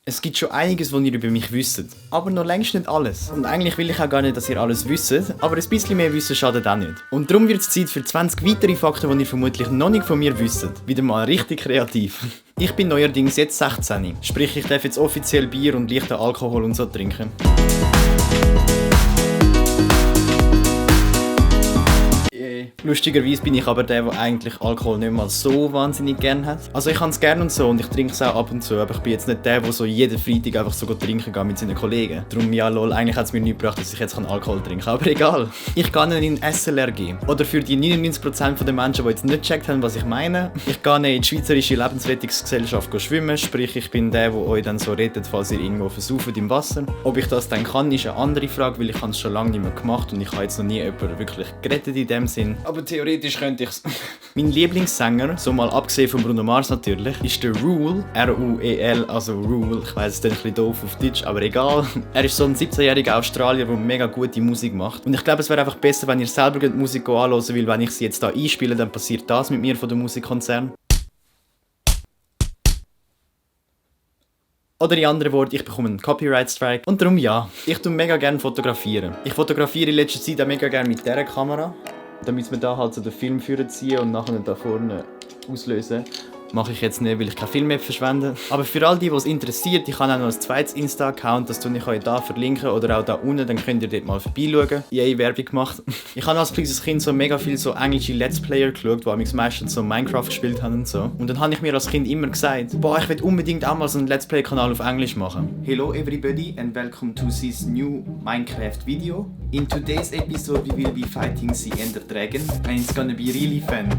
Es gibt schon einiges, was ihr über mich wisst, aber noch längst nicht alles. Und eigentlich will ich auch gar nicht, dass ihr alles wisst, aber ein bisschen mehr Wissen schadet auch nicht. Und darum wird es Zeit für 20 weitere Fakten, die ihr vermutlich noch nicht von mir wisst. Wieder mal richtig kreativ. Ich bin neuerdings jetzt 16, sprich ich darf jetzt offiziell Bier und leichten Alkohol und so trinken. Lustigerweise bin ich aber der eigentlich Alkohol nicht mal so wahnsinnig gern hat. Also ich kann es gerne und so und ich trinke es auch ab und zu, aber ich bin jetzt nicht der so jeden Freitag einfach so trinken geht mit seinen Kollegen. Darum ja lol, eigentlich hat es mir nicht gebracht, dass ich jetzt Alkohol trinken kann, aber egal. Ich gehe in SLRG. Oder für die 99% der Menschen, die jetzt nicht gecheckt haben, was ich meine. Ich gehe in die Schweizerische Lebensrettungsgesellschaft schwimmen, sprich ich bin der euch dann so rettet, falls ihr irgendwo versauft im Wasser. Ob ich das dann kann, ist eine andere Frage, weil ich es schon lange nicht mehr gemacht und ich habe jetzt noch nie jemanden wirklich gerettet in dem Sinn. Aber theoretisch könnte ich es. Mein Lieblingssänger, so mal abgesehen von Bruno Mars natürlich, ist der Rule. R-U-E-L, also Rule. Ich weiss, es ist ein bisschen doof auf Deutsch, aber egal. Er ist so ein 17-jähriger Australier, der mega gute Musik macht. Und ich glaube, es wäre einfach besser, wenn ihr selber die Musik anhört, weil wenn ich sie jetzt hier einspiele, dann passiert das mit mir von dem Musikkonzern. Oder in anderen Worten, ich bekomme einen Copyright-Strike. Und darum ja, ich tue mega gerne fotografieren. Ich fotografiere in letzter Zeit auch mega gerne mit dieser Kamera. Damit wir da halt so den Film ziehen und nachher da vorne auslösen. Mache ich jetzt nicht, weil ich keinen Film mehr verschwende. Aber für all die es interessiert, ich habe auch noch ein zweites Insta-Account, das ich euch hier verlinken oder auch da unten, dann könnt ihr dort mal vorbeischauen. Yay, Werbung gemacht. Ich habe als kleines Kind so mega viel so englische Let's Player geschaut, die meistens so Minecraft gespielt haben und so. Und dann habe ich mir als Kind immer gesagt, boah, ich will unbedingt auch mal so einen Let's Play-Kanal auf Englisch machen. Hello everybody and welcome to this new Minecraft video. In today's episode we will be fighting the Ender Dragon and it's gonna be really fun.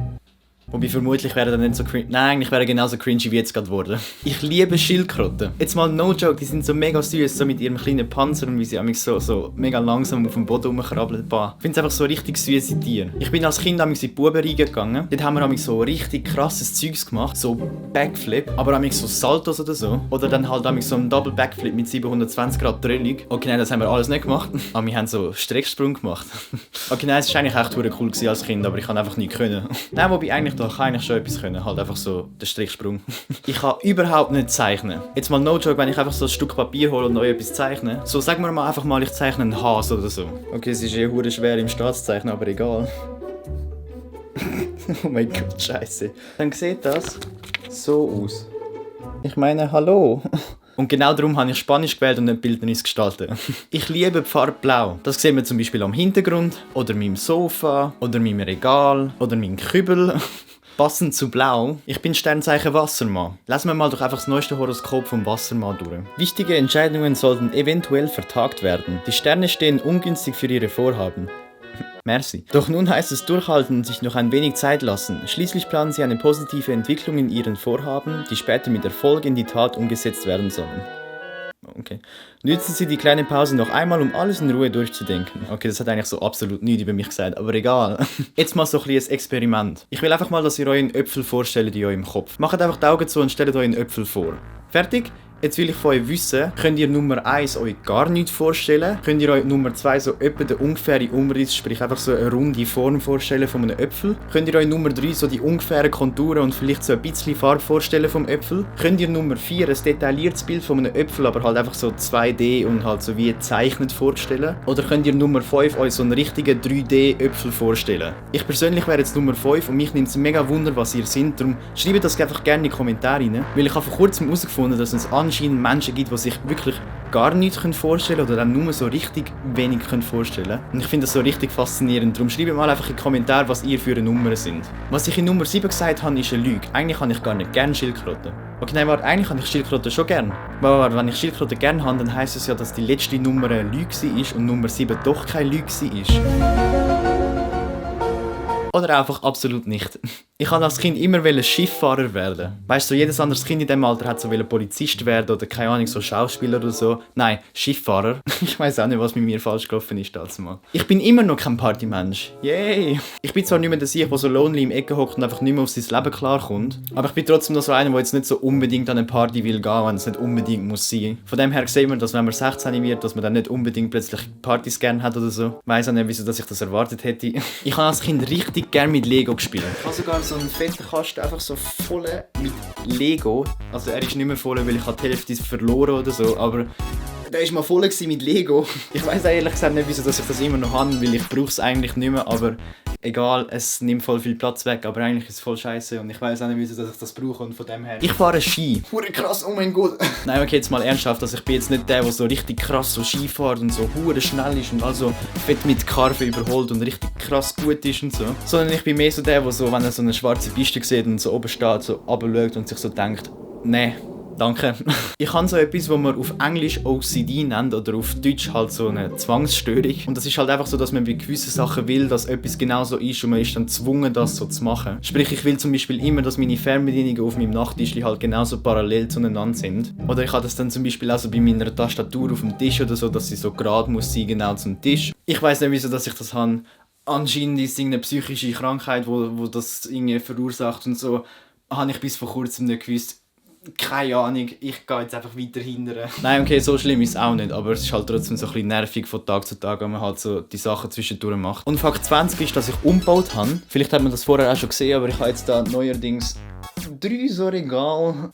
Wobei vermutlich wäre er nicht so cringe. Nein, eigentlich wäre er genauso cringy wie jetzt gerade geworden. Ich liebe Schildkröten. Jetzt mal no joke, die sind so mega süß, so mit ihrem kleinen Panzer und wie sie so mega langsam auf dem Boden rumkrabbeln. Ich finde es einfach so richtig süße Tiere. Ich bin als Kind in die Bubenreihe gegangen. Dort haben wir so richtig krasses Zeugs gemacht, so Backflip, aber so Saltos oder so. Oder dann halt so einen Double Backflip mit 720 Grad Drehung. Okay, nein, das haben wir alles nicht gemacht. Aber wir haben so Strecksprung gemacht. Okay, nein, es war eigentlich echt cool als Kind, aber ich kann einfach nicht können. Nein, wobei eigentlich da kann ich schon etwas können, halt einfach so den Strichsprung. Ich kann überhaupt nicht zeichnen. Jetzt mal no joke, wenn ich einfach so ein Stück Papier hole und neu etwas zeichne. So, sagen wir mal einfach mal, ich zeichne einen Hase oder so. Okay, es ist hure schwer im Staatszeichnen, aber egal. Oh mein Gott, scheiße. Dann sieht das so aus. Ich meine, hallo. Und genau darum habe ich Spanisch gewählt und nicht Bildnis gestalten. Ich liebe die Farbe Blau. Das sehen wir zum Beispiel am Hintergrund, oder meinem Sofa, oder meinem Regal, oder meinem Kübel. Passend zu Blau, ich bin Sternzeichen Wassermann. Lesen wir mal doch einfach das neueste Horoskop vom Wassermann durch. Wichtige Entscheidungen sollten eventuell vertagt werden. Die Sterne stehen ungünstig für ihre Vorhaben. Merci. Doch nun heißt es durchhalten und sich noch ein wenig Zeit lassen. Schließlich planen sie eine positive Entwicklung in ihren Vorhaben, die später mit Erfolg in die Tat umgesetzt werden sollen. Okay. Nützen Sie die kleine Pause noch einmal, um alles in Ruhe durchzudenken. Okay, das hat eigentlich so absolut nichts über mich gesagt, aber egal. Jetzt mal so ein Experiment. Ich will einfach mal, dass ihr euch einen Äpfel vorstellt in eurem Kopf. Macht einfach die Augen zu und stellt euch einen Äpfel vor. Fertig? Jetzt will ich von euch wissen, könnt ihr Nummer 1 euch gar nichts vorstellen? Könnt ihr euch Nummer 2 so etwa den ungefähren Umriss, sprich einfach so eine runde Form vorstellen von einem Äpfel? Könnt ihr euch Nummer 3 so die ungefähren Konturen und vielleicht so ein bisschen Farbe vorstellen vom Äpfel? Könnt ihr Nummer 4 ein detailliertes Bild von einem Äpfel, aber halt einfach so 2D und halt so wie gezeichnet vorstellen? Oder könnt ihr Nummer 5 euch so einen richtigen 3D-Äpfel vorstellen? Ich persönlich wäre jetzt Nummer 5 und mich nimmt es mega Wunder, was ihr seid. Darum schreibt das einfach gerne in die Kommentare rein, weil ich habe vor kurzem herausgefunden, dass es anscheinend Menschen gibt, die sich wirklich gar nichts vorstellen können oder dann nur so richtig wenig vorstellen können. Und ich finde das so richtig faszinierend. Darum schreibt mal einfach in die Kommentare, was ihr für eine Nummer sind. Was ich in Nummer 7 gesagt habe, ist eine Lüge. Eigentlich habe ich gar nicht gerne Schildkröten. Okay, nein, warte, eigentlich habe ich Schildkröten schon gerne. Aber wenn ich Schildkröten gerne habe, dann heisst es ja, dass die letzte Nummer eine Lüge war und Nummer 7 doch keine Lüge war. Oder einfach absolut nicht. Ich wollte als Kind immer Schifffahrer werden. Weißt du, so jedes anderes Kind in diesem Alter hat so Polizist werden oder keine Ahnung, so Schauspieler oder so. Nein, Schifffahrer. Ich weiß auch nicht, was mit mir falsch gelaufen ist damals mal. Ich bin immer noch kein Partymensch. Yay! Ich bin zwar nicht mehr der Sieg, der so lonely im Ecke hockt und einfach nicht mehr auf sein Leben klarkommt, aber ich bin trotzdem noch so einer, der jetzt nicht so unbedingt an eine Party will gehen, wenn es nicht unbedingt muss sein. Von dem her sehen wir, dass wenn man 16 wird, dass man dann nicht unbedingt plötzlich Partys gerne hat oder so. Ich weiss auch nicht, wieso dass ich das erwartet hätte. Ich habe als Kind richtig gerne mit Lego gespielt. Ich habe sogar so einen fetten Kasten, einfach so voll mit Lego. Also er ist nicht mehr voll, weil ich die Hälfte verloren oder so, aber der war mal voll mit Lego. Ich weiss ehrlich gesagt nicht, wieso dass ich das immer noch habe, weil ich brauche es eigentlich nicht mehr, aber egal, es nimmt voll viel Platz weg, aber eigentlich ist es voll scheiße und ich weiss auch nicht, wieso dass ich das brauche und von dem her... Ich fahre Ski. Hure krass, oh mein Gott. Nein, okay, jetzt mal ernsthaft, also ich bin jetzt nicht der so richtig krass so Ski fährt und so hure schnell ist und also fett mit Karve überholt und richtig krass gut ist und so. Sondern ich bin mehr so der, so, wenn er so eine schwarze Piste sieht und so oben steht, so runterschaut und sich so denkt, nee. Danke. Ich habe so etwas, was man auf Englisch OCD nennt oder auf Deutsch halt so eine Zwangsstörung. Und das ist halt einfach so, dass man bei gewissen Sachen will, dass etwas genau so ist und man ist dann gezwungen, das so zu machen. Sprich, ich will zum Beispiel immer, dass meine Fernbedienungen auf meinem Nachttisch halt genauso parallel zueinander sind. Oder ich habe das dann zum Beispiel auch so bei meiner Tastatur auf dem Tisch oder so, dass sie so gerade muss sein, genau zum Tisch. Ich weiss nicht, wieso dass ich das habe. Anscheinend ist es irgendeine psychische Krankheit, wo das irgendwie verursacht und so. Habe ich bis vor kurzem nicht gewusst. Keine Ahnung, ich gehe jetzt einfach weiter hindern. Nein, okay, so schlimm ist es auch nicht, aber es ist halt trotzdem so ein bisschen nervig von Tag zu Tag, wenn man halt so die Sachen zwischendurch macht. Und Fakt 20 ist, dass ich umgebaut habe. Vielleicht hat man das vorher auch schon gesehen, aber ich habe jetzt da neuerdings 3 so Regale.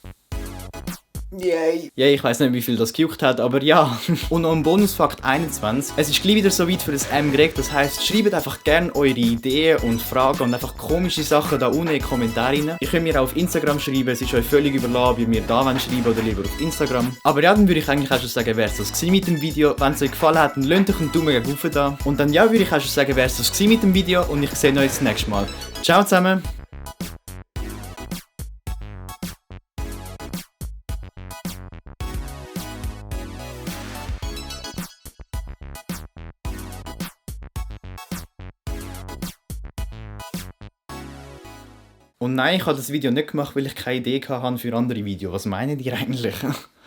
Yay! Ja, ich weiss nicht, wie viel das gejuckt hat, aber ja. Und noch ein Bonusfakt 21. Es ist gleich wieder so weit für das M-Gerät, das heisst, schreibt einfach gerne eure Ideen und Fragen und einfach komische Sachen da unten in die Kommentare rein. Ihr könnt mir auch auf Instagram schreiben, es ist euch völlig überlassen, ob ihr mir da schreiben oder lieber auf Instagram. Aber ja, dann würde ich eigentlich auch schon sagen, wäre es das gewesen mit dem Video. Wenn es euch gefallen hat, dann lasst euch einen Daumen hoch da. Und dann ja, würde ich auch schon sagen, wäre es das gewesen mit dem Video und ich sehe euch das nächste Mal. Ciao zusammen! Und nein, ich habe das Video nicht gemacht, weil ich keine Idee hatte für andere Videos. Was meinen ihr eigentlich?